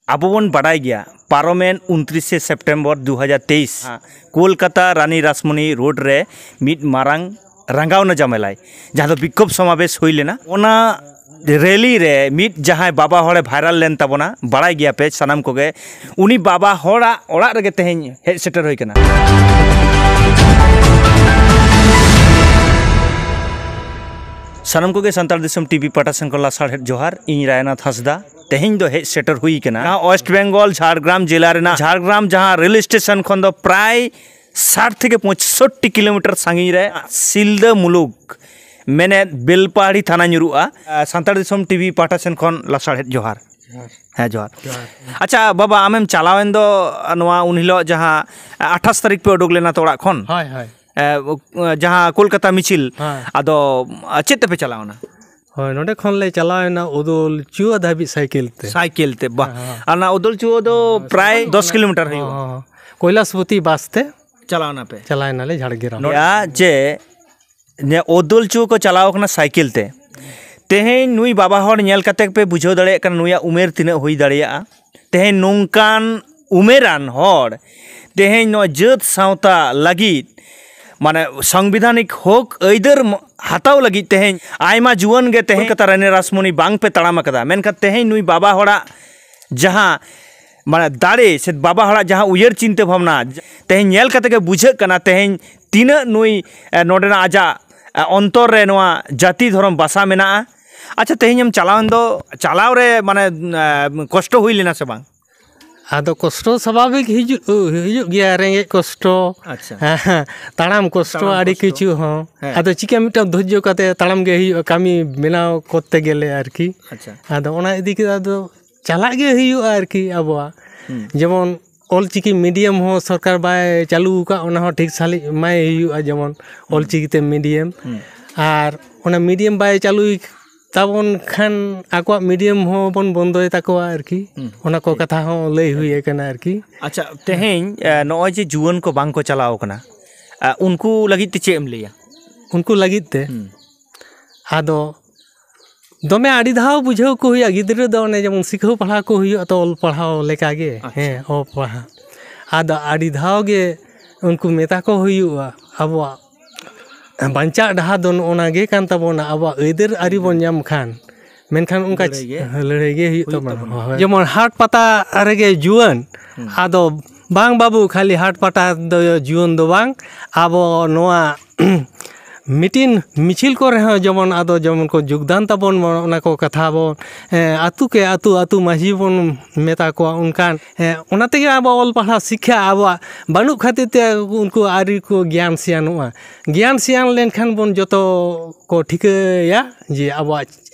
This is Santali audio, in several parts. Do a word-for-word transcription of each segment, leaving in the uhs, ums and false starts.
ᱟᱵᱚ ᱵᱚᱱ ᱵᱟᱰᱟᱭ ᱜᱮᱭᱟ, ᱯᱟᱨᱚᱢᱮᱱ ᱩᱱᱛᱨᱤᱥᱮ ᱥᱮᱯᱴᱮᱢᱵᱚᱨ ᱫᱩ ᱦᱟᱡᱟᱨ ᱛᱮᱭᱤᱥ ᱠᱳᱞᱠᱟᱛᱟ ᱨᱟᱱᱤ ᱨᱟᱥᱢᱚᱱᱤ ᱨᱳᱰ ᱨᱮ ᱢᱤᱫ ᱢᱟᱨᱟᱝ ᱨᱟᱸᱜᱟᱣᱱᱟ ᱡᱟᱢᱮᱞᱟᱭ, ᱡᱟᱦᱟᱸ ᱫᱚ ᱵᱤᱠᱠᱷᱳᱵ ᱥᱚᱢᱟᱵᱮᱥ ᱦᱩᱭ ᱞᱮᱱᱟ᱾ ᱚᱱᱟ ᱨᱮᱞᱤ ᱨᱮ ᱢᱤᱫ ᱡᱟᱦᱟᱸᱭ ᱵᱟᱵᱟ ᱦᱚᱲᱮ ᱵᱷᱟᱭᱨᱟᱞ ᱞᱮᱱ ᱛᱟᱵᱚᱱᱟ, ᱵᱟᱲᱟᱭ ᱜᱮᱭᱟᱯᱮ ᱥᱟᱱᱟᱢ ᱠᱚᱜᱮ, ᱩᱱᱤ ᱵᱟᱵᱟ ᱦᱚᱲᱟᱜ ᱚᱲᱟᱜ ᱨᱮᱜᱮ ᱛᱮᱦᱮᱧ ᱦᱮᱡ ᱥᱮᱴᱮᱨ ᱦᱩᱭ ᱠᱟᱱᱟ᱾ ᱥᱟᱱᱟᱢ ᱠᱚᱜᱮ ᱥᱟᱱᱛᱟᱲ ᱫᱤᱥᱚᱢ ᱴᱤᱵᱷᱤ ᱯᱟᱦᱴᱟ ᱥᱮᱱ ᱠᱷᱚᱱ ᱞᱟᱥᱟᱲᱦᱮᱫ ᱡᱚᱦᱟᱨ᱾ ᱤᱧ ᱨᱟᱭᱱᱟᱛᱷ ᱦᱟᱸᱥᱫᱟ᱾ ᱛᱮᱦᱮᱧ ᱫᱚ ᱦᱮᱡ ᱥᱮᱴᱮᱨ ᱦᱩᱭ ᱠᱟᱱᱟ ᱱᱚᱣᱟ ᱳᱭᱮᱥᱴ ᱵᱮᱝᱜᱚᱞ ᱡᱷᱟᱲᱜᱨᱟᱢ ᱡᱮᱞᱟ ᱨᱮᱱᱟᱜ ᱡᱷᱟᱲᱜᱨᱟᱢ ᱡᱟᱦᱟᱸ ᱨᱮᱞ ᱥᱴᱮᱥᱚᱱ ᱠᱷᱚᱱ ᱫᱚ ᱯᱨᱟᱭ ᱥᱟᱴ ᱛᱷᱮᱠᱮ ᱯᱚᱸᱭᱥᱚᱴᱴᱤ ᱠᱤᱞᱳᱢᱤᱴᱟᱨ ᱥᱟᱺᱜᱤᱧ ᱨᱮ ᱥᱤᱞᱫᱟᱹ ᱢᱩᱞᱩᱠ, ᱢᱮᱱᱮᱫ ᱵᱮᱞᱯᱟᱦᱟᱲᱤ ᱛᱷᱟᱱᱟ ᱧᱩᱨᱩᱜᱼᱟ᱾ ᱥᱟᱱᱛᱟᱲ ᱫᱤᱥᱚᱢ ᱴᱤᱵᱷᱤ ᱯᱟᱦᱴᱟ ᱥᱮᱱ ᱠᱷᱚᱱ ᱞᱟᱥᱟᱲᱦᱮᱫ ᱡᱚᱦᱟᱨ᱾ ᱦᱮᱸ, ᱡᱚᱦᱟᱨ᱾ ᱟᱪᱪᱷᱟ ᱵᱟᱵᱟ, ᱟᱢᱮᱢ ᱪᱟᱞᱟᱣᱮᱱ ᱫᱚ ᱱᱚᱣᱟ ᱩᱱ ᱦᱤᱞᱳᱜ ᱡᱟᱦᱟᱸ ᱟᱴᱷᱟᱥ ᱛᱟᱹᱨᱤᱠᱷ ᱯᱮ ᱩᱰᱩᱠ ᱞᱮᱱᱟ ᱛᱚ ᱚᱲᱟᱜ ᱠᱷᱚᱱ? ᱦᱳᱭ, ᱦᱳᱭ᱾ ᱮ, ᱡᱟᱦᱟᱸ ᱠᱳᱞᱠᱟᱛᱟ ᱢᱤᱪᱷᱤᱞ, ᱦᱮᱸ᱾ ᱟᱫᱚ ᱪᱮᱫ ᱛᱮᱯᱮ ᱪᱟᱞᱟᱣᱱᱟ? ᱦᱳᱭ, ᱱᱚᱸᱰᱮ ᱠᱷᱚᱱ ᱞᱮ ᱪᱟᱞᱟᱣᱮᱱᱟ ᱩᱫᱚᱞ ᱪᱩᱣᱟᱹ ᱫᱷᱟᱹᱵᱤᱡ ᱥᱟᱭᱠᱮᱞ ᱛᱮ᱾ ᱥᱟᱭᱠᱮᱞ ᱛᱮ, ᱵᱟᱦ᱾ ᱦᱮᱸ, ᱦᱮᱸ᱾ ᱟᱨ ᱚᱱᱟ ᱩᱫᱚᱞ ᱪᱩᱣᱟᱹ ᱫᱚ ᱯᱨᱟᱭ ᱫᱚᱥ ᱠᱤᱞᱳᱢᱤᱴᱟᱨ ᱦᱩᱭᱩᱜᱼᱟ᱾ ᱦᱮᱸ, ᱦᱮᱸ᱾ ᱠᱳᱭᱞᱟᱥᱵᱚᱛᱤ ᱵᱟᱥ ᱛᱮ ᱪᱟᱞᱟᱣᱱᱟᱯᱮ? ᱪᱟᱞᱟᱣᱮᱱᱟᱞᱮ ᱡᱷᱟᱲᱜᱨᱟᱢ᱾ ᱱᱚᱰᱮ ᱡᱮ ᱱᱤᱭᱟᱹ ᱚᱫᱚᱞ ᱪᱩᱣᱟᱹ ᱠᱚ ᱪᱟᱞᱟᱣ ᱠᱟᱱᱟ ᱥᱟᱭᱠᱮᱞ ᱛᱮ᱾ ᱛᱮᱦᱮᱧ ᱱᱩᱭ ᱵᱟᱵᱟ ᱦᱚᱲ ᱧᱮᱞ ᱠᱟᱛᱮ ᱯᱮ ᱵᱩᱡᱷᱟᱹᱣ ᱫᱟᱲᱮᱭᱟᱜ ᱠᱟᱱᱟ ᱱᱩᱭᱟᱜ ᱩᱢᱮᱨ ᱛᱤᱱᱟᱹᱜ ᱦᱩᱭ ᱫᱟᱲᱮᱭᱟᱜᱼᱟ᱾ ᱛᱮᱦᱮᱧ ᱱᱚᱝᱠᱟᱱ ᱩᱢᱮᱨᱟᱱ ᱦᱚᱲ ᱛᱮᱦᱮᱧ ᱱᱚᱣᱟ ᱡᱟᱹᱛ ᱥᱟᱶᱛᱟ ᱞᱟᱹᱜᱤᱫ, ᱢᱟᱱᱮ, ᱥᱚᱝᱵᱤᱫᱷᱟᱱᱤᱠ ᱦᱚᱠ ᱟᱹᱭᱫᱟᱹᱨ ᱢ-, ᱦᱟᱛᱟᱣ ᱞᱟᱹᱜᱤᱫ ᱛᱮᱦᱮᱧ ᱟᱭᱢᱟ ᱡᱩᱣᱟᱹᱱ ᱜᱮ ᱛᱮᱦᱮᱧ ᱠᱳᱞᱠᱟᱛᱟ ᱨᱟᱱᱤ ᱨᱟᱥᱢᱚᱱᱤ ᱵᱟᱝ ᱯᱮ ᱛᱟᱲᱟᱢ ᱟᱠᱟᱫᱟ, ᱢᱮᱱᱠᱷᱟᱱ ᱛᱮᱦᱮᱧ ᱱᱩᱭ ᱵᱟᱵᱟ ᱦᱚᱲᱟᱜ ᱡᱟᱦᱟᱸ, ᱢᱟᱱᱮ, ᱫᱟᱲᱮ ᱥᱮ ᱵᱟᱵᱟ ᱦᱚᱲᱟᱜ ᱡᱟᱦᱟᱸ ᱩᱭᱦᱟᱹᱨ ᱪᱤᱱᱛᱟᱹ ᱵᱷᱟᱵᱽᱱᱟ, ᱛᱮᱦᱮᱧ ᱧᱮᱞ ᱠᱟᱛᱮ ᱜᱮ ᱵᱩᱡᱷᱟᱹᱜ ᱠᱟᱱᱟ ᱛᱮᱦᱮᱧ ᱛᱤᱱᱟᱹᱜ ᱱᱩᱭ, ᱮ, ᱱᱚᱰᱮᱱᱟᱜ ᱟᱡᱟᱜ, ᱮ, ᱚᱱᱛᱚᱨ ᱨᱮ ᱱᱚᱣᱟ ᱡᱟᱹᱛᱤ ᱫᱷᱚᱨᱚᱢ ᱵᱟᱥᱟ ᱢᱮᱱᱟᱜᱼᱟ᱾ ᱟᱪᱪᱷᱟ, ᱛᱮᱦᱮᱧᱮᱢ ᱪᱟᱞᱟᱣᱮᱱ ᱫᱚ, ᱪᱟᱞᱟᱣ ᱨᱮ, ᱢᱟᱱᱮ, ᱮ, ᱠᱚᱥᱴᱚ ᱦᱩᱭ ᱞᱮᱱᱟ ᱥᱮ ᱵᱟᱝ? ᱟᱫᱚ ᱠᱚᱥᱴᱚ ᱥᱟᱵᱷᱟᱵᱤᱠ ᱦᱤᱡᱩᱜ, ᱦᱤᱡᱩᱜ ᱜᱮᱭᱟ, ᱨᱮᱸᱜᱮᱡ ᱠᱚᱥᱴᱚ᱾ ᱟᱪᱪᱷᱟ᱾ ᱛᱟᱲᱟᱢ ᱠᱚᱥᱴᱚ, ᱛᱟᱲᱟᱢ ᱟᱹᱰᱤ ᱠᱚᱥᱴᱚ᱾ ᱠᱤᱪᱷᱩ ᱦᱚᱸ᱾ ᱦᱮᱸ᱾ ᱟᱫᱚ ᱪᱤᱠᱟ ᱢᱤᱫᱴᱟᱝ ᱫᱷᱳᱨᱡᱚ ᱠᱟᱛᱮ ᱛᱟᱲᱟᱢ ᱜᱮ ᱦᱩᱭᱩᱜᱼᱟ, ᱠᱟᱹᱢᱤ ᱵᱮᱱᱟᱣ ᱠᱚᱨᱛᱮ ᱜᱮᱞᱮ ᱟᱨᱠᱤ᱾ ᱟᱪᱪᱷᱟ᱾ ᱟᱫᱚ ᱚᱱᱟ ᱤᱫᱤ ᱠᱟᱛᱮ ᱟᱫᱚ ᱪᱟᱞᱟᱜ ᱜᱮ ᱦᱩᱭᱩᱜᱼᱟ ᱟᱨᱠᱤ ᱟᱵᱚᱣᱟᱜ᱾ ᱦᱩᱸ᱾ ᱡᱮᱢᱚᱱ ᱚᱞᱪᱤᱠᱤ ᱢᱤᱰᱤᱭᱟᱢ ᱦᱚᱸ ᱥᱚᱨᱠᱟᱨ ᱵᱟᱭ ᱪᱟᱹᱞᱩ ᱟᱠᱟᱫ, ᱚᱱᱟ ᱦᱚᱸ ᱴᱷᱤᱠ ᱥᱟᱺᱦᱤᱡ ᱮᱢᱟᱭ ᱦᱩᱭᱩᱜᱼᱟ, ᱡᱮᱢᱚᱱ ᱦᱩᱸ᱾ ᱚᱞᱪᱤᱠᱤ ᱛᱮ ᱢᱤᱰᱤᱭᱟᱢ᱾ ᱦᱩᱸ᱾ ᱟᱨ ᱚᱱᱟ ᱢᱤᱰᱤᱭᱟᱢ ᱵᱟᱭ ᱪᱟᱹᱞᱩᱭ ᱛᱟᱵᱚᱱ ᱠᱷᱟᱱ ᱟᱠᱚᱣᱟᱜ ᱢᱤᱰᱤᱭᱟᱢ ᱦᱚᱸ ᱵᱚᱱ ᱵᱚᱱᱫᱚᱭ ᱛᱟᱠᱚᱣᱟ ᱟᱨᱠᱤ᱾ ᱦᱩᱸ᱾ ᱚᱱᱟ ᱠᱚ ᱴᱷᱤᱠ᱾ ᱠᱟᱛᱷᱟ ᱦᱚᱸ ᱞᱟᱹᱭ ᱦᱩᱭ ᱟᱠᱟᱱᱟ ᱟᱨᱠᱤ᱾ ᱟᱪᱪᱷᱟ, ᱛᱮᱦᱮᱧ, ᱮ, ᱱᱚᱜᱼᱚᱭ ᱡᱮ ᱡᱩᱣᱟᱹᱱ ᱠᱚ ᱵᱟᱝ ᱠᱚ ᱪᱟᱞᱟᱣ ᱠᱟᱱᱟ, ᱮ, ᱩᱱᱠᱩ ᱞᱟᱹᱜᱤᱫ ᱛᱮ ᱪᱮᱫ ᱮᱢ ᱞᱟᱹᱭᱟ? ᱩᱱᱠᱩ ᱞᱟᱹᱜᱤᱫ ᱛᱮ? ᱦᱩᱸ᱾ ᱟᱫᱚ ᱫᱚᱢᱮ ᱟᱹᱰᱤ ᱫᱷᱟᱣ ᱵᱩᱡᱷᱟᱹᱣ ᱠᱚ ᱦᱩᱭᱩᱜᱼᱟ, ᱜᱤᱫᱽᱨᱟᱹ ᱫᱚ ᱚᱱᱮ ᱡᱮᱢᱚᱱ ᱥᱤᱠᱷᱟᱹᱣ ᱯᱟᱲᱦᱟᱣ ᱠᱚ ᱦᱩᱭᱩᱜᱼᱟ ᱛᱚ, ᱚᱞ ᱯᱟᱲᱦᱟᱣ ᱞᱮᱠᱟᱜᱮ᱾ ᱟᱪᱪᱷᱟ᱾ ᱦᱮᱸ, ᱚᱞ ᱯᱟᱲᱦᱟᱣ᱾ ᱟᱫᱚ ᱟᱹᱰᱤ ᱫᱷᱟᱣ ᱜᱮ ᱩᱱᱠᱩ ᱢᱮᱛᱟ ᱠᱚ ᱦᱩᱭᱩᱜᱼᱟ, ᱟᱵᱚᱣᱟᱜ ᱵᱟᱧᱪᱟᱜ ᱰᱟᱦᱟᱨ ᱫᱚ ᱱᱚᱜᱼᱚ ᱱᱟ ᱜᱮ ᱠᱟᱱ ᱛᱟᱵᱚᱱᱟ, ᱟᱵᱚᱣᱟᱜ ᱟᱹᱭᱫᱟᱹᱨ ᱟᱹᱨᱤ ᱵᱚᱱ ᱧᱟᱢ ᱠᱷᱟᱱ᱾ ᱢᱮᱱᱠᱷᱟᱱ ᱚᱱᱠᱟ ᱞᱟᱹᱲᱦᱟᱹᱭ ᱜᱮ ᱞᱟᱹᱲᱦᱟᱹᱭ ᱜᱮ ᱦᱩᱭᱩᱜ ᱦᱩᱭᱩᱜ ᱛᱟᱵᱚᱱᱟ᱾ ᱛᱟᱵᱚᱱᱟ᱾ ᱦᱳᱭ᱾ ᱡᱮᱢᱚᱱ ᱦᱟᱴ ᱯᱟᱛᱟ ᱨᱮᱜᱮ ᱡᱩᱣᱟᱹᱱ, ᱦᱩᱸ᱾ ᱟᱫᱚ ᱵᱟᱝ ᱵᱟᱹᱵᱩ, ᱠᱷᱟᱹᱞᱤ ᱦᱟᱴ ᱯᱟᱛᱟ ᱫᱚ ᱡᱩᱣᱟᱹᱱ ᱫᱚ ᱵᱟᱝ, ᱟᱵᱚ ᱱᱚᱣᱟ ᱢᱤᱴᱤᱝ ᱢᱤᱪᱷᱤᱞ ᱠᱚᱨᱮ ᱦᱚᱸ ᱡᱮᱢᱚᱱ, ᱟᱫᱚ ᱡᱮᱢᱚᱱ ᱠᱚ ᱡᱳᱜᱽᱫᱟᱱ ᱛᱟᱵᱚᱱ, ᱚᱱᱟ ᱠᱚ ᱠᱟᱛᱷᱟ ᱵᱚᱱ, ᱦᱮᱸ, ᱟᱹᱛᱩ ᱠᱮ ᱟᱹᱛᱩ, ᱟᱹᱛᱩ ᱢᱟᱹᱡᱷᱤ ᱵᱚᱱ ᱢᱮᱛᱟ ᱠᱚᱣᱟ᱾ ᱚᱱᱠᱟᱱ, ᱦᱮᱸ, ᱚᱱᱟ ᱛᱮᱜᱮ ᱟᱵᱚ ᱚᱞ ᱯᱟᱲᱦᱟᱣ ᱥᱤᱠᱠᱷᱟ ᱟᱵᱚᱣᱟᱜ ᱵᱟᱹᱱᱩᱜ ᱠᱷᱟᱹᱛᱤᱨ ᱛᱮ ᱩᱱᱠᱩ ᱟᱹᱣᱨᱤ ᱠᱚ ᱜᱮᱭᱟᱱ ᱥᱮᱭᱟᱱᱚᱜᱼᱟ᱾ ᱜᱮᱭᱟᱱ ᱥᱮᱭᱟᱱ ᱞᱮᱱᱠᱷᱟᱱ ᱵᱚᱱ ᱡᱚᱛᱚ ᱠᱚ ᱴᱷᱤᱠᱟᱹᱭᱟ ᱡᱮ ᱟᱵᱚᱣᱟᱜ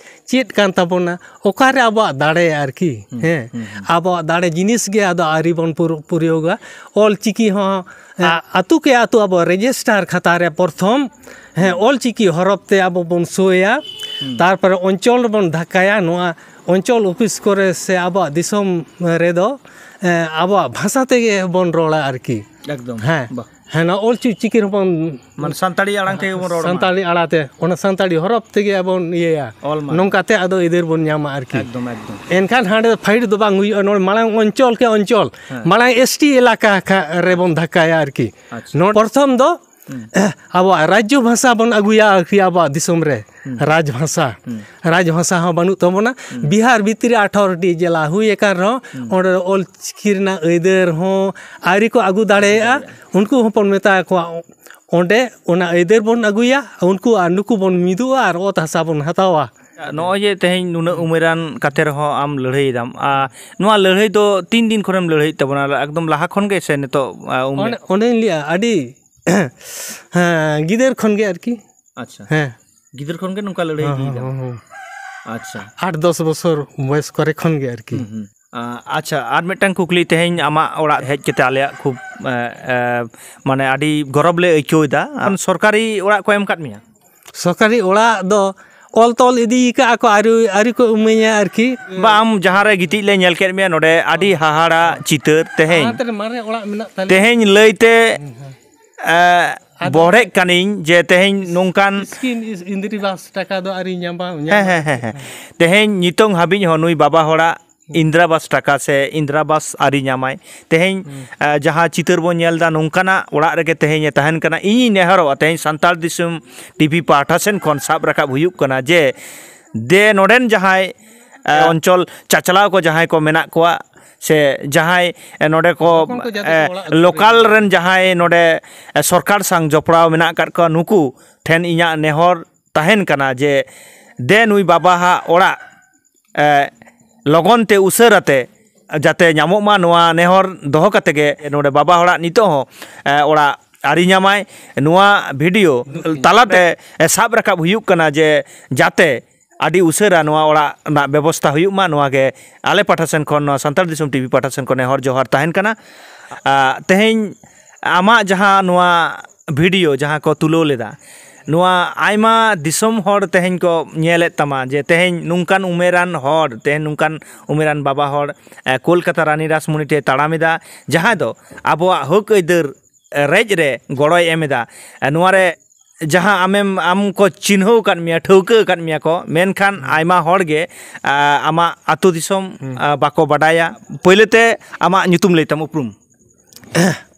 ᱪᱮᱫ ᱠᱟᱱ ᱛᱟᱵᱚᱱᱟ, ᱚᱠᱟᱨᱮ ᱟᱵᱚᱣᱟᱜ ᱫᱟᱲᱮ ᱟᱨᱠᱤ᱾ ᱦᱩᱸ, ᱦᱮᱸ, ᱦᱩᱸ, ᱦᱩᱸ᱾ ᱟᱵᱚᱣᱟᱜ ᱫᱟᱲᱮ ᱡᱤᱱᱤᱥ ᱜᱮ ᱟᱫᱚ ᱟᱹᱣᱨᱤ ᱵᱚᱱ ᱯᱩᱨ-, ᱯᱩᱨᱭᱳᱜᱟ᱾ ᱚᱞ ᱪᱤᱠᱤ ᱦᱚᱸ, ᱦᱮᱸ᱾ ᱟ-, ᱟᱹᱛᱩ ᱠᱮ ᱟᱹᱛᱩ ᱟᱵᱚ ᱨᱮᱡᱤᱥᱴᱟᱨ ᱠᱷᱟᱛᱟ ᱨᱮ ᱯᱨᱚᱛᱷᱚᱢ, ᱦᱮᱸ, ᱦᱩᱸ᱾ ᱚᱞ ᱪᱤᱠᱤ ᱦᱚᱨᱚᱯ ᱛᱮ ᱟᱵᱚ ᱵᱚᱱ ᱥᱳᱭᱟ᱾ ᱦᱩᱸ᱾ ᱛᱟᱨᱯᱚᱨᱮ ᱚᱧᱪᱚᱞ ᱨᱮᱵᱚᱱ ᱫᱷᱟᱠᱟᱭᱟ᱾ ᱱᱚᱣᱟ ᱚᱧᱪᱚᱞ ᱚᱯᱷᱤᱥ ᱠᱚᱨᱮ ᱥᱮ ᱟᱵᱚᱣᱟᱜ ᱫᱤᱥᱚᱢ ᱨᱮᱫᱚ, ᱮᱸ, ᱟᱵᱚᱣᱟᱜ ᱵᱷᱟᱥᱟ ᱛᱮᱜᱮ ᱵᱚᱱ ᱨᱚᱲᱟ ᱟᱨᱠᱤ᱾ ᱮᱠᱫᱚᱢ᱾ ᱦᱮᱸ᱾ ᱵᱟᱦ᱾ ᱦᱮᱸ, ᱱᱚᱣᱟ ᱚᱞ ᱪᱤ-, ᱪᱤᱠᱤ ᱨᱮᱵᱚᱱ ᱢᱟᱱᱮ ᱥᱟᱱᱛᱟᱲᱤ ᱟᱲᱟᱝ ᱛᱮᱜᱮ ᱵᱚᱱ ᱨᱚᱲ ᱢᱟ᱾ ᱥᱟᱱᱛᱟᱲᱤ ᱟᱲᱟᱝ ᱛᱮ, ᱚᱱᱟ ᱥᱟᱱᱛᱟᱲᱤ ᱦᱚᱨᱚᱯ ᱛᱮᱜᱮ ᱟᱵᱚᱱ ᱤᱭᱟᱹᱭᱟ᱾ ᱚᱞ ᱢᱟ᱾ ᱱᱚᱝᱠᱟᱛᱮ ᱟᱫᱚ ᱟᱹᱭᱫᱟᱹᱨ ᱵᱚᱱ ᱧᱟᱢᱟ ᱟᱨᱠᱤ᱾ ᱮᱠᱫᱚᱢ, ᱮᱠᱫᱚᱢ᱾ ᱮᱱᱠᱷᱟᱱ ᱦᱟᱸᱰᱮ ᱯᱷᱟᱭᱤᱴ ᱫᱚ ᱵᱟᱝ ᱦᱩᱭᱩᱜᱼᱟ᱾ ᱱᱚᱰᱮ ᱢᱟᱲᱟᱝ ᱚᱧᱪᱚᱞ ᱠᱮ ᱚᱧᱪᱚᱞ, ᱦᱮᱸ᱾ ᱢᱟᱲᱟᱝ ᱮᱥ ᱴᱤ ᱮᱞᱟᱠᱟ ᱠᱷᱟ-, ᱨᱮᱵᱚᱱ ᱫᱷᱟᱠᱟᱭᱟ ᱟᱨᱠᱤ᱾ ᱟᱪᱪᱷᱟ᱾ ᱱᱚᱰᱮ ᱯᱨᱚᱛᱷᱚᱢ ᱫᱚ ᱦᱩᱸ᱾ ᱟᱵᱚᱣᱟᱜ ᱨᱟᱡᱽᱡᱚ ᱵᱷᱟᱥᱟ ᱵᱚᱱ ᱟᱹᱜᱩᱭᱟ ᱟᱨᱠᱤ, ᱟᱵᱚᱣᱟᱜ ᱫᱤᱥᱚᱢ ᱨᱮ᱾ ᱦᱩᱸ᱾ ᱨᱟᱡᱽ ᱵᱷᱟᱥᱟ᱾ ᱦᱩᱸ᱾ ᱨᱟᱡᱽ ᱵᱷᱟᱥᱟ ᱦᱚᱸ ᱵᱟᱹᱱᱩᱜ ᱛᱟᱵᱚᱱᱟ᱾ ᱦᱩᱸ᱾ ᱵᱤᱦᱟᱨ ᱵᱷᱤᱛᱨᱤ ᱨᱮ ᱟᱴᱷᱟᱨᱚ ᱴᱤ ᱡᱮᱞᱟ ᱦᱩᱭ ᱟᱠᱟᱱ ᱨᱮᱦᱚᱸ, ᱦᱩᱸ᱾ ᱚᱸᱰᱮ ᱚᱞ ᱪᱤᱠᱤ ᱨᱮᱱᱟᱜ ᱟᱹᱭᱫᱟᱹᱨ ᱦᱚᱸ ᱟᱹᱣᱨᱤ ᱠᱚ ᱟᱹᱜᱩ ᱫᱟᱲᱮᱭᱟᱜᱼᱟ᱾ ᱟᱹᱜᱩ ᱫᱟᱲᱮᱭᱟᱜᱼᱟ᱾ ᱩᱱᱠᱩ ᱦᱚᱸᱵᱚᱱ ᱢᱮᱛᱟ ᱠᱚᱣᱟ, ᱚᱸᱰᱮ ᱚᱱᱟ ᱟᱹᱭᱫᱟᱹᱨ ᱵᱚᱱ ᱟᱹᱜᱩᱭᱟ, ᱩᱱᱠᱩ ᱟᱨ ᱱᱩᱠᱩ ᱵᱚᱱ ᱢᱤᱫᱚᱜᱼᱟ ᱟᱨ ᱚᱛ ᱦᱟᱥᱟ ᱵᱚᱱ ᱦᱟᱛᱟᱣᱟ᱾ ᱱᱚᱜᱼᱚᱭ ᱡᱮ ᱛᱮᱦᱮᱧ ᱱᱩᱱᱟᱹᱜ ᱩᱢᱮᱨᱟᱱ ᱠᱟᱛᱮ ᱨᱮᱦᱚᱸ ᱟᱢ ᱞᱟᱹᱲᱦᱟᱹᱭ ᱫᱟᱢ, ᱟᱨ ᱱᱚᱣᱟ ᱞᱟᱹᱲᱦᱟᱹᱭ ᱫᱚ ᱛᱤᱱ ᱫᱤᱱ ᱠᱷᱚᱱᱮᱢ ᱞᱟᱹᱲᱦᱟᱹᱭᱮᱫ ᱛᱟᱵᱚᱱᱟ? ᱮᱠᱫᱚᱢ ᱞᱟᱦᱟ ᱠᱷᱚᱱ ᱜᱮ ᱥᱮ ᱱᱤᱛᱚᱜ, ᱟ, ᱩᱢᱮᱨ? ᱚᱱᱮ, ᱚᱱᱮᱧ ᱞᱟᱹᱭᱟ, ᱟᱹᱰᱤ ᱦᱮᱸ, ᱜᱤᱫᱟᱹᱨ ᱠᱷᱚᱱ ᱜᱮ ᱟᱨᱠᱤ᱾ ᱟᱪᱪᱷᱟ᱾ ᱦᱮᱸ᱾ ᱜᱤᱫᱟᱹᱨ ᱠᱷᱚᱱ ᱜᱮ ᱱᱚᱝᱠᱟ ᱞᱟᱹᱲᱦᱟᱹᱭ ᱦᱮᱸ, ᱤᱫᱤᱭᱮᱫᱟᱢ? ᱦᱮᱸ, ᱦᱮᱸ᱾ ᱟᱪᱪᱷᱟ᱾ ᱟᱴ ᱫᱚᱥ ᱵᱚᱪᱷᱚᱨ ᱵᱚᱭᱮᱥ ᱠᱚᱨᱮ ᱠᱷᱚᱱ ᱜᱮ ᱟᱨᱠᱤ᱾ ᱦᱩᱸ, ᱦᱩᱸ᱾ ᱟ, ᱟᱪᱪᱷᱟ, ᱟᱨ ᱢᱤᱫᱴᱟᱝ ᱠᱩᱠᱞᱤ, ᱛᱮᱦᱮᱧ ᱟᱢᱟᱜ ᱚᱲᱟᱜ ᱦᱮᱡ ᱠᱟᱛᱮ ᱟᱞᱮᱭᱟᱜ ᱠᱷᱩᱵ, ᱮ, ᱮ, ᱢᱟᱱᱮ ᱟᱹᱰᱤ ᱜᱚᱨᱚᱵᱽ ᱞᱮ ᱟᱹᱭᱠᱟᱹᱣ ᱮᱫᱟ᱾ ᱟᱢ ᱥᱚᱨᱠᱟᱨᱤ ᱚᱲᱟᱜ ᱠᱚ ᱮᱢ ᱠᱟᱫ ᱢᱮᱭᱟ? ᱥᱚᱨᱠᱟᱨᱤ ᱚᱲᱟᱜ ᱫᱚ ᱚᱞ ᱛᱚᱞ ᱤᱫᱤ ᱠᱟᱜᱼᱟ ᱠᱚ, ᱟᱹᱣᱨᱤ, ᱟᱹᱣᱨᱤ ᱠᱚ ᱤᱢᱟᱹᱧᱟ ᱟᱨᱠᱤ᱾ ᱵᱟ, ᱟᱢ ᱡᱟᱦᱟᱸ ᱨᱮ ᱜᱤᱛᱤᱡ ᱞᱮ ᱧᱮᱞ ᱠᱮᱫ ᱢᱮᱭᱟ ᱱᱚᱰᱮ, ᱟᱹᱰᱤ ᱦᱟᱦᱟᱲᱟ ᱪᱤᱛᱟᱹᱨ ᱛᱮᱦᱮᱧ᱾ ᱦᱟᱛ ᱨᱮ ᱢᱟᱨᱮ ᱚᱲᱟᱜ ᱢᱮᱱᱟᱜ ᱛᱟᱞᱮᱭᱟ᱾ ᱛᱮᱦᱮᱧ ᱞᱟᱹᱭᱛᱮ, ᱦᱮᱸ, ᱦᱮᱸ᱾ ᱮ, ᱟᱫᱚ ᱵᱚᱲᱦᱮᱜ ᱠᱟᱹᱱᱟᱹᱧ ᱡᱮ ᱛᱮᱦᱮᱧ ᱱᱚᱝᱠᱟᱱ ᱥᱠᱤᱢ ᱤᱥ-, ᱤᱱᱫᱨᱤᱵᱟᱥ ᱴᱟᱠᱟ ᱫᱚ ᱟᱹᱣᱨᱤ ᱧᱟᱢᱟ, ᱦᱮᱸ, ᱧᱟᱢᱟ᱾ ᱦᱮᱸ, ᱦᱮᱸ, ᱦᱮᱸ᱾ ᱛᱮᱦᱮᱧ ᱱᱤᱛᱚᱝ ᱦᱟᱹᱵᱤᱡ ᱦᱚᱸ ᱱᱩᱭ ᱵᱟᱵᱟ ᱦᱚᱲᱟᱜ ᱤᱱᱫᱨᱟᱵᱟᱥ ᱴᱟᱠᱟ ᱥᱮ ᱤᱱᱫᱨᱟᱵᱟᱥ ᱟᱹᱣᱨᱤ ᱧᱟᱢᱟᱭ᱾ ᱛᱮᱦᱮᱧ, ᱦᱩᱸ᱾ ᱟ, ᱡᱟᱦᱟᱸ ᱪᱤᱛᱟᱹᱨ ᱵᱚᱱ ᱧᱮᱞ ᱮᱫᱟ, ᱱᱚᱝᱠᱟᱱᱟᱜ ᱚᱲᱟᱜ ᱨᱮᱜᱮ ᱛᱮᱦᱮᱧ ᱮ ᱛᱟᱦᱮᱱ ᱠᱟᱱᱟ᱾ ᱤᱧᱤᱧ ᱱᱮᱦᱚᱨᱚᱜᱼᱟ, ᱛᱮᱦᱮᱧ ᱥᱟᱱᱛᱟᱲ ᱫᱤᱥᱚᱢ ᱴᱤᱵᱷᱤ ᱯᱟᱦᱴᱟ ᱥᱮᱱ ᱠᱷᱚᱱ ᱥᱟᱵ ᱨᱟᱠᱟᱵ ᱦᱩᱭᱩᱜ ᱠᱟᱱᱟ ᱡᱮ ᱫᱮ ᱱᱚᱰᱮᱱ ᱡᱟᱦᱟᱸᱭ, ᱟ, ᱦᱮᱸ᱾ ᱚᱧᱪᱚᱞ ᱪᱟᱪᱞᱟᱣ ᱠᱚ ᱡᱟᱦᱟᱸᱭ ᱠᱚ ᱢᱮᱱᱟᱜ ᱠᱚᱣᱟ ᱥᱮ ᱡᱟᱦᱟᱸᱭ, ᱮ, ᱱᱚᱰᱮ ᱠᱚ, ᱦᱚᱯᱚᱱ ᱠᱚ ᱡᱟᱛᱮ ᱮ, ᱠᱚ ᱚᱲᱟᱜ ᱞᱚᱠᱟᱞ ᱨᱮᱱ ᱡᱟᱦᱟᱸᱭ ᱱᱚᱰᱮ, ᱮ, ᱥᱚᱨᱠᱟᱨ ᱥᱟᱶ ᱡᱚᱯᱲᱟᱣ ᱢᱮᱱᱟᱜ ᱟᱠᱟᱫ ᱠᱚᱣᱟ, ᱱᱩᱠᱩ ᱴᱷᱮᱱ ᱤᱧᱟᱹᱜ ᱱᱮᱦᱚᱨ ᱛᱟᱦᱮᱱ ᱠᱟᱱᱟ ᱡᱮ ᱫᱮ ᱱᱩᱭ ᱵᱟᱵᱟ ᱦᱟᱜ ᱚᱲᱟᱜ, ᱮ, ᱞᱚᱜᱚᱱ ᱛᱮ ᱩᱥᱟᱹᱨᱟ ᱛᱮ ᱡᱟᱛᱮ ᱧᱟᱢᱚᱜ ᱢᱟ, ᱱᱚᱣᱟ ᱱᱮᱦᱚᱨ ᱫᱚᱦᱚ ᱠᱟᱛᱮ ᱜᱮ ᱱᱚᱰᱮ ᱵᱟᱵᱟ ᱦᱚᱲᱟᱜ ᱱᱤᱛᱚᱜ ᱦᱚᱸ, ᱮ, ᱚᱲᱟᱜ ᱟᱹᱣᱨᱤ ᱧᱟᱢᱟᱭ᱾ ᱱᱚᱣᱟ ᱵᱷᱤᱰᱤᱭᱳ ᱛᱟᱞᱟᱛᱮ, ᱮ, ᱥᱟᱵ ᱨᱟᱠᱟᱵ ᱦᱩᱭᱩᱜ ᱠᱟᱱᱟ ᱡᱮ ᱡᱟᱛᱮ ᱟᱹᱰᱤ ᱩᱥᱟᱹᱨᱟ ᱱᱚᱣᱟ ᱚᱲᱟᱜ ᱨᱮᱱᱟᱜ ᱵᱮᱵᱚᱥᱛᱷᱟ ᱦᱩᱭᱩᱜ ᱢᱟ, ᱱᱚᱣᱟ ᱜᱮ ᱟᱞᱮ ᱯᱟᱦᱴᱟ ᱥᱮᱱ ᱠᱷᱚᱱ, ᱱᱚᱣᱟ ᱥᱟᱱᱛᱟᱲ ᱫᱤᱥᱚᱢ ᱴᱤᱵᱷᱤ ᱯᱟᱦᱴᱟ ᱥᱮᱱ ᱠᱷᱚᱱ ᱱᱮᱦᱚᱨ ᱡᱚᱦᱟᱨ ᱛᱟᱦᱮᱱ ᱠᱟᱱᱟ᱾ ᱟ, ᱛᱮᱦᱮᱧ ᱟᱢᱟᱜ ᱡᱟᱦᱟᱸ ᱱᱚᱣᱟ ᱵᱷᱤᱰᱤᱭᱳ ᱡᱟᱦᱟᱸ ᱠᱚ ᱛᱩᱞᱟᱹᱣ ᱞᱮᱫᱟ, ᱱᱚᱣᱟ ᱟᱭᱢᱟ ᱫᱤᱥᱚᱢ ᱦᱚᱲ ᱛᱮᱦᱮᱧ ᱠᱚ ᱧᱮᱞᱮᱫ ᱛᱟᱢᱟ ᱡᱮ ᱛᱮᱦᱮᱧ ᱱᱚᱝᱠᱟᱱ ᱩᱢᱮᱨᱟᱱ ᱦᱚᱲ, ᱛᱮᱦᱮᱧ ᱱᱚᱝᱠᱟᱱ ᱩᱢᱮᱨᱟᱱ ᱵᱟᱵᱟ ᱦᱚᱲ, ᱮ, ᱠᱳᱞᱠᱟᱛᱟ ᱨᱟᱱᱤ ᱨᱟᱥᱢᱚᱱᱤ ᱴᱷᱮᱱ ᱛᱟᱲᱟᱢ ᱮᱫᱟ, ᱡᱟᱦᱟᱸ ᱫᱚ ᱟᱵᱚᱣᱟᱜ ᱦᱚᱠ ᱟᱹᱭᱫᱟᱹᱨ ᱨᱮᱡ ᱨᱮ ᱜᱚᱲᱚᱭ ᱮᱢ ᱮᱫᱟ᱾ ᱮ, ᱱᱚᱣᱟ ᱨᱮ ᱡᱟᱦᱟᱸ ᱟᱢᱮᱢ, ᱟᱢ ᱠᱚ ᱪᱤᱱᱦᱟᱹᱣ ᱟᱠᱟᱫ ᱢᱮᱭᱟ, ᱴᱷᱟᱹᱣᱠᱟᱹ ᱟᱠᱟᱫ ᱢᱮᱭᱟ ᱠᱚ, ᱢᱮᱱᱠᱷᱟᱱ ᱟᱭᱢᱟ ᱦᱚᱲ ᱜᱮ, ᱟ, ᱟᱢᱟᱜ ᱟᱹᱛᱩ ᱫᱤᱥᱚᱢ, ᱦᱩᱸ᱾ ᱟ, ᱵᱟᱠᱚ ᱵᱟᱰᱟᱭᱟ᱾ ᱯᱳᱭᱞᱳ ᱛᱮ ᱟᱢᱟᱜ ᱧᱩᱛᱩᱢ ᱞᱟᱹᱭ ᱛᱟᱢ, ᱩᱯᱨᱩᱢ᱾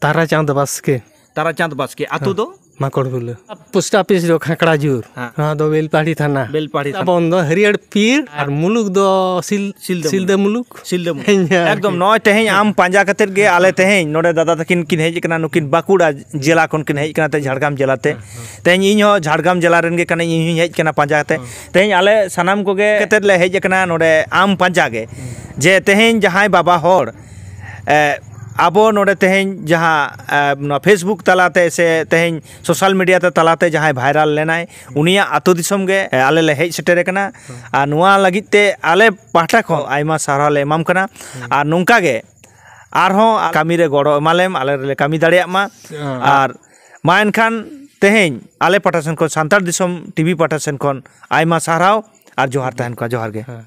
ᱛᱟᱨᱟᱪᱟᱸᱫᱽ ᱵᱟᱥᱠᱮ᱾ ᱛᱟᱨᱟᱪᱟᱸᱫᱽ ᱵᱟᱥᱠᱮ᱾ ᱟᱹᱛᱩ ᱫᱚ? ᱢᱟᱠᱚᱲ ᱜᱩᱞᱟᱹ᱾ ᱯᱳᱥᱴ ᱚᱯᱷᱤᱥ ᱫᱚ ᱠᱷᱟᱸᱠᱲᱟ ᱡᱩᱨ᱾ ᱦᱮᱸ᱾ ᱱᱚᱣᱟ ᱫᱚ ᱵᱮᱞᱯᱟᱦᱟᱲᱤ ᱛᱷᱟᱱᱟ᱾ ᱵᱮᱞᱯᱟᱦᱟᱲᱤ ᱛᱷᱟᱱᱟ᱾ ᱛᱟᱵᱚᱱ ᱫᱚ ᱦᱟᱹᱨᱭᱟᱹᱲ ᱯᱤᱨ ᱟᱨ ᱢᱩᱞᱩᱠ ᱫᱚ ᱥᱤᱞ-, ᱥᱤᱞᱫᱟᱹ ᱥᱤᱞᱫᱟᱹ ᱢᱩᱞᱩᱠ᱾ ᱢᱩᱞᱩᱠ᱾ ᱥᱤᱞᱫᱟᱹ ᱢᱩᱞᱩᱠ᱾ ᱦᱮᱸ, ᱦᱮᱸ᱾ ᱮᱠᱫᱚᱢ, ᱱᱚᱜᱼᱚᱭ ᱛᱮᱦᱮᱧ ᱟᱢ ᱯᱟᱸᱡᱟ ᱠᱟᱛᱮᱫ ᱜᱮ ᱟᱞᱮ ᱛᱮᱦᱮᱧ ᱱᱚᱰᱮ ᱫᱟᱫᱟ ᱛᱟᱹᱠᱤᱱ ᱠᱤᱱ ᱦᱮᱡ ᱟᱠᱟᱱᱟ, ᱱᱩᱠᱤᱱ ᱵᱟᱸᱠᱩᱲᱟ ᱡᱮᱞᱟ ᱠᱷᱚᱱ ᱠᱤᱱ ᱦᱮᱡ ᱟᱠᱟᱱᱟ ᱛᱮ ᱡᱷᱟᱲᱜᱨᱟᱢ ᱡᱮᱞᱟ ᱛᱮ᱾ ᱦᱮᱸ, ᱦᱮᱸ᱾ ᱛᱮᱦᱮᱧ ᱤᱧ ᱦᱚᱸ ᱡᱷᱟᱲᱜᱨᱟᱢ ᱡᱮᱞᱟ ᱨᱮᱱ ᱜᱮ ᱠᱟᱹᱱᱟᱹᱧ, ᱤᱧ ᱦᱚᱸᱧ ᱦᱮᱡ ᱟᱠᱟᱱᱟ ᱯᱟᱸᱡᱟ ᱠᱟᱛᱮ᱾ ᱦᱮᱸ᱾ ᱛᱮᱦᱮᱧ ᱟᱞᱮ ᱥᱟᱱᱟᱢ ᱠᱚᱜᱮ ᱠᱟᱛᱮᱫ ᱞᱮ ᱦᱮᱡ ᱟᱠᱟᱱᱟ ᱱᱚᱰᱮ ᱟᱢ ᱯᱟᱸᱡᱟ ᱜᱮ᱾ ᱦᱮᱸ᱾ ᱡᱮ ᱛᱮᱦᱮᱧ ᱡᱟᱦᱟᱸᱭ ᱵᱟᱵᱟ ᱦᱚᱲ, ᱮ, ᱟᱵᱚ ᱱᱚᱰᱮ ᱛᱮᱦᱮᱧ ᱡᱟᱦᱟᱸ, ᱮ, ᱱᱚᱣᱟ Facebook ᱛᱟᱞᱟᱛᱮ ᱥᱮ ᱛᱮᱦᱮᱧ ᱥᱳᱥᱟᱞ ᱢᱤᱰᱤᱭᱟ ᱛᱮ ᱛᱟᱞᱟᱛᱮ ᱡᱟᱦᱟᱸᱭ ᱵᱷᱟᱭᱨᱟᱞ ᱞᱮᱱᱟᱭ, ᱩᱱᱤᱭᱟᱜ ᱟᱹᱛᱩ ᱫᱤᱥᱚᱢ ᱜᱮ, ᱮ, ᱟᱞᱮ ᱞᱮ ᱦᱮᱡ ᱥᱮᱴᱮᱨ ᱟᱠᱟᱱᱟ᱾ ᱦᱮᱸ᱾ ᱟᱨ ᱱᱚᱣᱟ ᱞᱟᱹᱜᱤᱫ ᱛᱮ ᱟᱞᱮ ᱯᱟᱦᱴᱟ ᱠᱷᱚᱱ ᱟᱭᱢᱟ ᱥᱟᱨᱦᱟᱣ ᱞᱮ ᱮᱢᱟᱢ ᱠᱟᱱᱟ᱾ ᱦᱮᱸ᱾ ᱟᱨ ᱱᱚᱝᱠᱟ ᱜᱮ ᱟᱨᱦᱚᱸ ᱠᱟᱹᱢᱤ ᱨᱮ ᱜᱚᱲᱚ ᱮᱢᱟᱞᱮᱢ, ᱟᱞᱮ ᱨᱮᱞᱮ ᱠᱟᱹᱢᱤ ᱫᱟᱲᱮᱭᱟᱜ ᱢᱟ᱾ ᱦᱮᱸ᱾ ᱟᱨ ᱢᱟ ᱮᱱᱠᱷᱟᱱ ᱛᱮᱦᱮᱧ ᱟᱞᱮ ᱯᱟᱦᱴᱟ ᱥᱮᱱ ᱠᱷᱚᱱ, ᱥᱟᱱᱛᱟᱲ ᱫᱤᱥᱚᱢ ᱴᱤᱵᱷᱤ ᱯᱟᱦᱴᱟ ᱥᱮᱱ ᱠᱷᱚᱱ ᱟᱭᱢᱟ ᱥᱟᱨᱦᱟᱣ ᱟᱨ ᱡᱚᱦᱟᱨ ᱛᱟᱦᱮᱱ ᱠᱚ, ᱡᱚᱦᱟᱨ ᱜᱮ᱾ ᱦᱮᱸ᱾